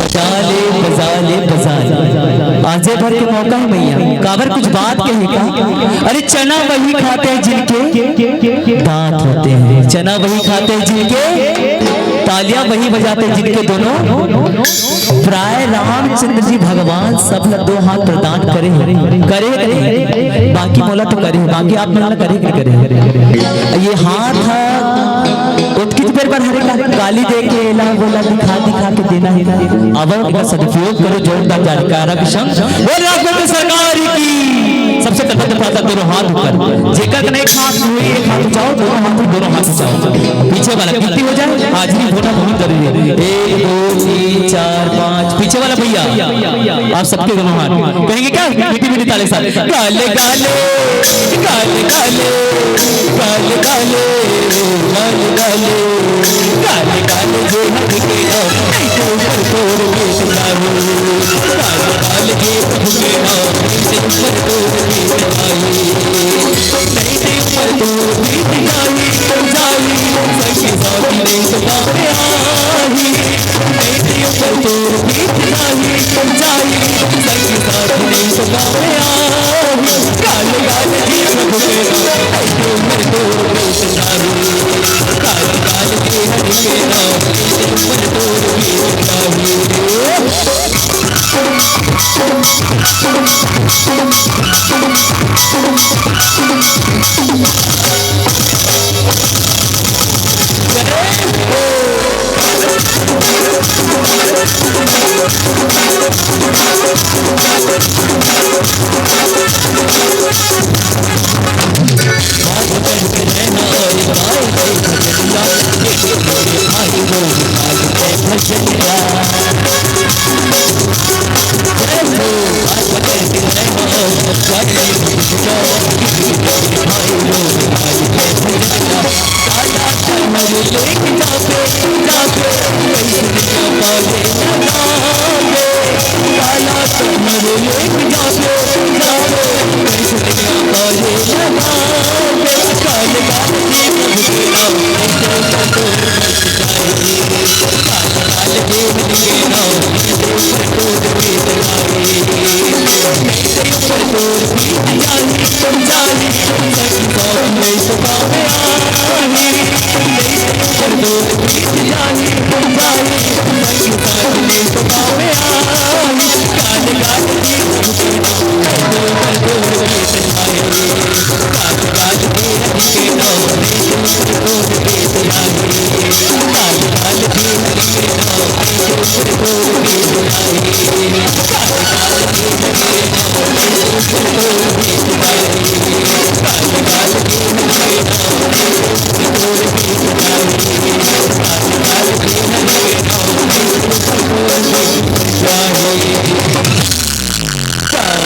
बजा ले, बजा ले, बजा ले। आजे भर के मौका है मैया, काबर कुछ बात कहे का? अरे चना वही खाते हैं जिनके दांत होते हैं, चना वही खाते हैं जिनके तालियां वही बजाते जिनके दोनों प्राय रामचंद्र जी भगवान सब ला दो हाथ प्रदान करे हे, करे हे कि नहीं? बाकी मोला तो करे हे, बाकी आप मन ला करे हे कि नहीं करे हे? ये हाथ ह ओतकीच बेर बर हरे का, गाली दे के एला बोला दिखा दिखा के देना हे। अब एकर सदुपयोग करो, जोरदार जयकारा के संग। बोल राघवेंद्र सरकार की। सबसे पहले तो प्रार्थना, दोनों हाथ ऊपर। जेकर कने एक हाथ हुई, एक हाथ ऊंचाओ, दोनों हाथ, दोनों हाथ ऊंचाओ। पीछे वाला गिनती हो जाए, हाजिरी होना बहुत जरूरी है। एक, दो, तीन, चार, पाँच। पीछे वाला भैया, आप सबके दोनों हाथ। कहेंगे क्या? मीठी मीठी ताली साथ। गाले गाले, गाले गाले, गाले गाले, गाले गाले, गाले गाले, जो हट के आओ, नहीं तो ऊपर तोड़ के सुनाओ। गाले गाले, जो हट के आओ, नहीं तो ऊपर तोड़ के सुनाओ।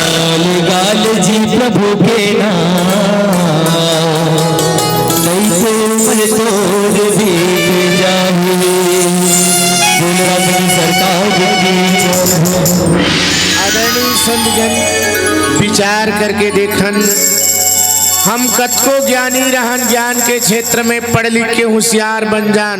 गाल गाल जी प्रभु के नाम, नहीं तो उम्र तोर बीत जाही। बोल राम की सरकार की जय। आदरणीय संतजन, विचार करके देखन, हम कतको ज्ञानी रहन, ज्ञान के क्षेत्र में पढ़ लिख के होशियार बन जान,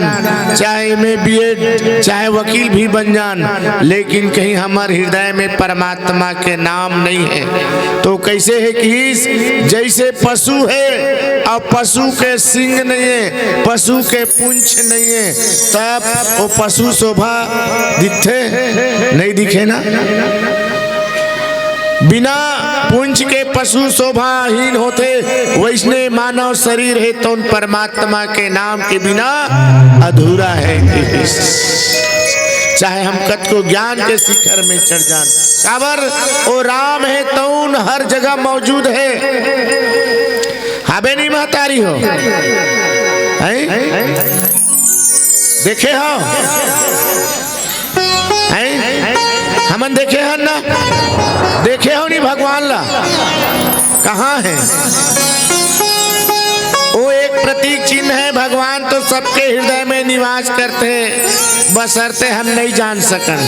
चाहे एम ए बी एड, चाहे वकील भी बन जान, लेकिन कहीं हमर हृदय में परमात्मा के नाम नहीं है। तो कैसे है कि इस जैसे पशु है और पशु के सिंग नहीं है, पशु के पूंछ नहीं है, तब वो पशु शोभा दिखथे? नहीं दिखे ना। बिना पूंछ के पशु शोभाहीन होथे, वैसने मानव शरीर हे तौन परमात्मा के नाम के बिना अधूरा है। चाहे हम कतको ज्ञान के शिखर में चढ़ जान, काबर ओ राम हे तौन हर जगह मौजूद हे। हाबे नहीं महतारी हो, हैं? देखे हो? हैं? हमन देखे हन ना? देखे हो नहीं भगवान ला? कहाँ है? वो एक प्रतीक चिन्ह है, भगवान तो सबके हृदय में निवास करते हैं, बशर्ते हम नहीं जान सकन।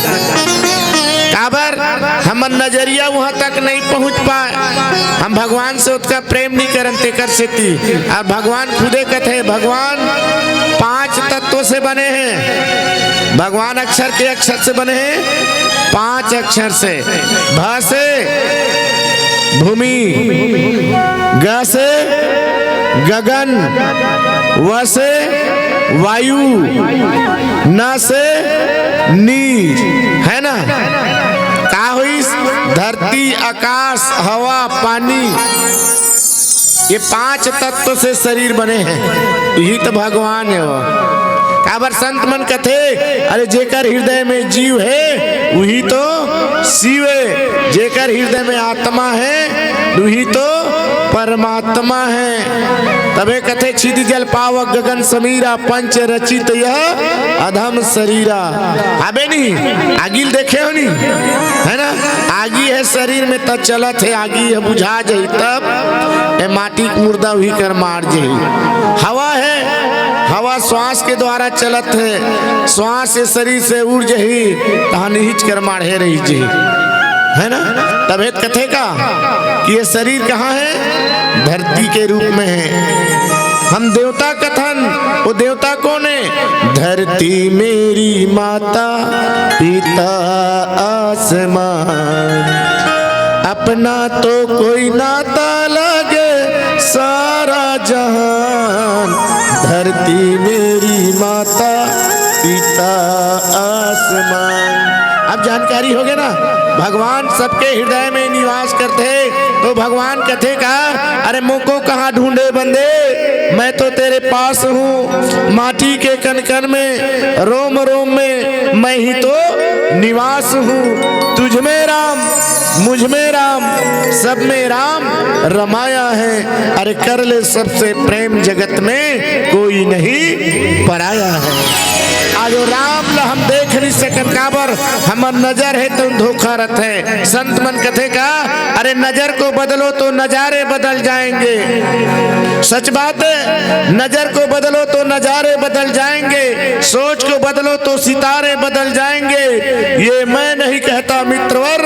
काबर हमर नजरिया वहां तक नहीं पहुंच पाए, हम भगवान से ओतका प्रेम नहीं करन, तेकर सेती। और भगवान खुदे कथे, भगवान पांच तत्व से बने हैं। भगवान अक्षर के अक्षर से बने हैं, पांच अक्षर से। भ से भूमि, ग से गगन, व से वायु, न से नीर, है ना? का होइस? धरती, आकाश, हवा, पानी, ये पांच तत्व से शरीर बने हैं। यही तो भगवान हे वो। काबर संत मन कथे, अरे जेकर हृदय में जीव हे, वही तो शिव हे। जेकर हृदय में आत्मा हे, वही तो परमात्मा हे। तभे कथे, छिदि जल पावक गगन समीरा, पंच रचित यह अधम शरीरा। हाबे नी, आगी ल देखे हो नी, है ना? आगी हे शरीर में त चलत हे, आगी हे बुझा जाही तब ए माटी के मुर्दा उही कर मार जाही। हवा हे, हवा श्वास के द्वारा चलत हे, श्वास से शरीर से उड़ जाही, तहन इहिच कर माढ़े रही जाही, है ना? तभे त कथे का कि ये शरीर कहाँ हे? धरती के रूप में हे। हम देवता कथन, वो देवता कौन हे? धरती मेरी माता, पिता आसमान, अपना तो कोई नाता लगे सारा जहान। धरती मेरी माता, पिता आसमान। अब जानकारी होगे ना, भगवान सबके हृदय में निवास करथे, तो भगवान कथे का, अरे मोको कहाँ ढूंढे बंदे, मैं तो तेरे पास हूँ, माटी के कण कण में, रोम रोम में मैं ही तो निवास हूँ। तुझ में राम, मुझ में राम, सब में राम रमाया है। अरे कर ले सबसे प्रेम, जगत में कोई नहीं पराया है। आज वो राम ला हम देख नहीं सकत, काबर हमर नजर हे तो धोखा रथे। संत मन कथे का, अरे नजर को बदलो तो नजारे बदल जाएंगे। सच बात हे, नजर को बदलो तो नजारे बदल जाएंगे, सोच को बदलो तो सितारे बदल जाएंगे। ये मैं नहीं कहता मित्रवर,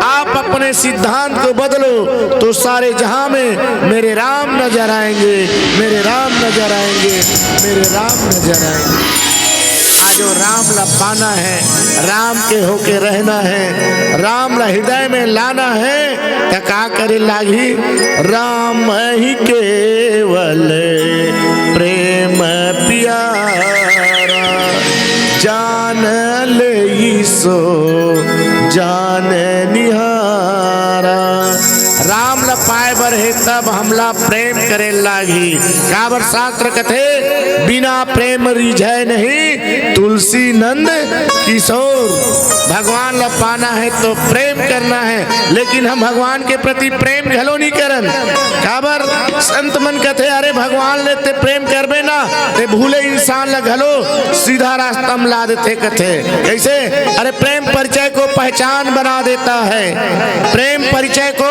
आप अपने सिद्धांत को बदलो तो सारे जहां में मेरे राम नजर आएंगे, मेरे राम नजर आएंगे, मेरे राम नजर आएंगे। आज वो राम ला पाना हे, राम के होके रहना हे, राम ला हृदय में लाना हे, त का करे लागही? राम ही केवल प्रेम प्यारा, जान लेई सो जान निहारा। राम ला पाए बर हे तब हमला प्रेम करे लागही। काबर शास्त्र कथे, बिना प्रेम रिझे नहीं तुलसी नंद किशोर। भगवान ला पाना हे तो प्रेम करना हे, लेकिन हम भगवान के प्रति प्रेम घलो नहीं करन। काबर संत मन कथे, अरे भगवान ले ते प्रेम करबे ना, ते भूले इंसान ला घलो सीधा रास्ता में ला देथे कथे। कैसे? अरे प्रेम परिचय को पहचान बना देता है, प्रेम परिचय को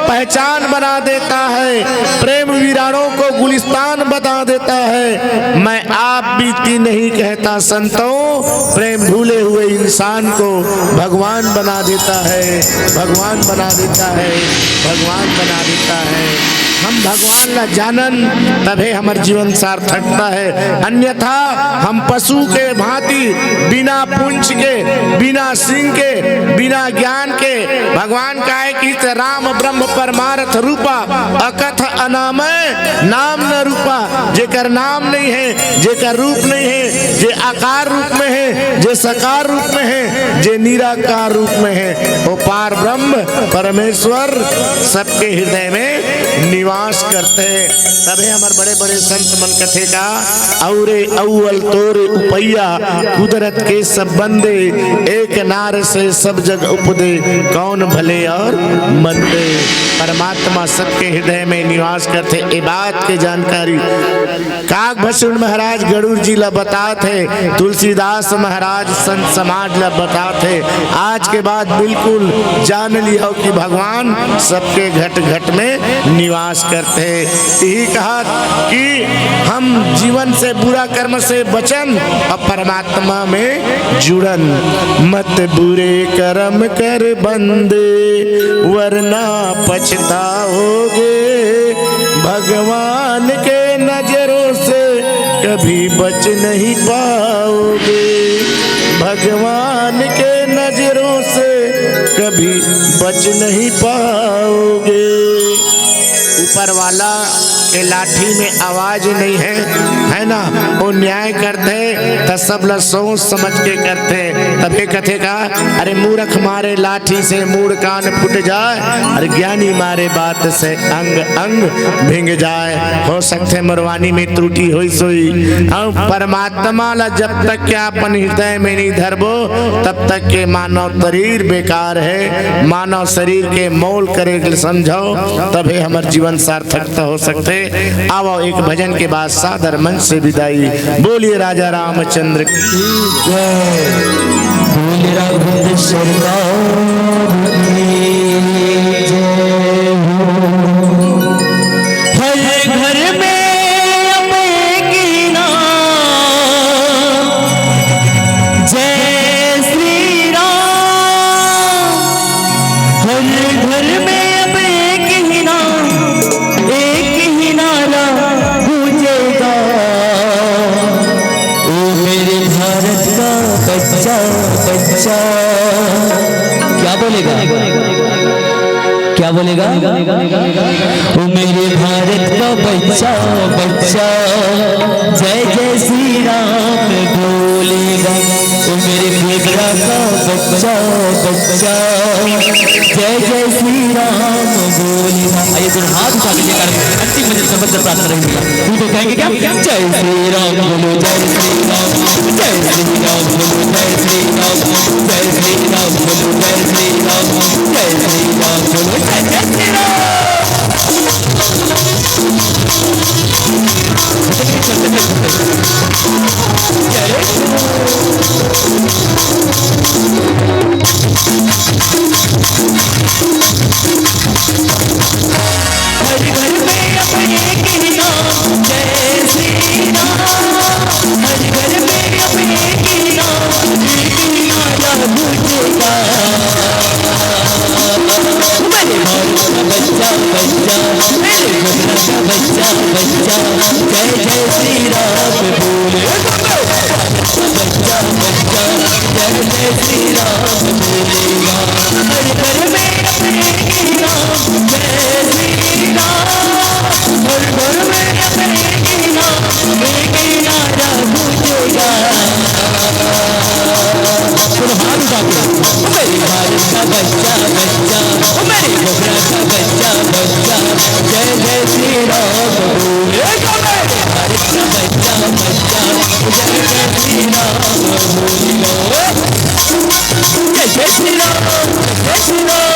पहचान बना देता है, प्रेम वीरानों को गुलिस्तान बता देता है। मैं आप बीती नहीं कहता संतों, प्रेम भूले हुए इंसान को भगवान बना देता है, भगवान बना देता है, भगवान बना देता है। हम भगवान ला जानन, तभे हमर जीवन सार्थकता हे, अन्यथा हम पशु के भांति बिना पूंछ के, बिना सिंग के, बिना ज्ञान के। भगवान काहे कि राम ब्रह्म परमार्थ रूपा, अकथ अनामय नाम न रूपा। जेकर नाम नहीं हे, जेकर रूप नहीं हे, जे आकार रूप में हे, जे सकार रूप में हे, जे निराकार रूप में हे, वो पार ब्रह्म परमेश्वर सबके हृदय में निवास करथे। तभे हमर बड़े बड़े संत मन कथे का, अउरे अव्वल तोरे उपैया, कुदरत के सब बंदे, एक नार से सब जग उपदे, कौन भले और मंदे। परमात्मा सबके हृदय में निवास करथे, ए बात के जानकारी काग भसुन महाराज गरुड़ जी ला बतात हे, तुलसीदास महाराज संत समाज ला बतात हे। आज के बाद बिल्कुल जान लिहो कि भगवान सबके घट घट में निवास करथे। यही कहा कि हम जीवन से, बुरा कर्म से बचन और परमात्मा में जुड़न। मत बुरे कर्म कर बंदे, वरना पछताओगे। भगवान के नजरों से कभी बच नहीं पाओगे, भगवान के नजरों से कभी बच नहीं पाओगे। ऊपर वाला ये लाठी में आवाज नहीं है, है ना? वो न्याय करथे त सब ला सोच समझ के करथे। तभे कथे का, अरे मूरख मारे लाठी से मूड़ कान फूट जाए, अरे ज्ञानी मारे बात से अंग अंग भिंग जाए। हो सकथे मोर वाणी में त्रुटि होइस होही। अउ परमात्मा ला जब तक के अपन हृदय में नहीं धरबो, तब तक के मानव शरीर बेकार है। मानव शरीर के मोल करे के समझो, तभे हमर जीवन सार्थक त हो सकथे। आवो, एक भजन के बाद सादर मंच से विदाई। बोलिए राजा रामचंद्र की जय। बोल राघवेंद्र सरकार की जय हो। हर घर में अब एक ही नाम, जय श्री राम। हर घर में अब एक ही नाम, एक ही नारा गूंजेगा, ओ मेरे भारत का बच्चा, बच्चा। क्या बोलेगा? क्या बोलेगा? ओ मेरे भारत का बच्चा, बच्चा, जय जय श्री राम बोलेगा। ओ मेरे बेटा का बच्चा, बच्चा, जय जय श्री राम बोलेगा। आइए, दोनों हाथ उठा के जयकार, अंतिम मंजिल का मंत्र प्राप्त करेंगे। उनको कहेंगे क्या? जय श्री राम बोलो, जय श्री राम, जय श्री राम बोलो, जय श्री राम, जय श्री राम बोलो, जय श्री राम, जय श्री राम बोलो, जय जय श्री राम। हर घर में अब एक ही नाम, जय श्री राम। हर घर में अब एक ही नाम, एक ही नारा गूंजेगा। मेरे भारत का बच्चा, बच्चा, मेरे गुजरात का बच्चा, बच्चा, जय जय श्री राम बोले। बच्चा, बच्चा, जय जय श्री राम बोलेगा। हर घर में अपने ही नाम, जय श्री राम। हर घर में अपने ही नाम, एक ही नारा गूंजेगा। सुनो, हाथ उठा के। मेरे भारत का बच्चा, बच्चा, ओ मेरे घबरा का बच्चा, बच्चा, जय जय श्री राम बोले। ओ मेरे भारत का बच्चा, बच्चा, जय जय श्री राम बोले। जय जय श्री राम, जय श्री राम।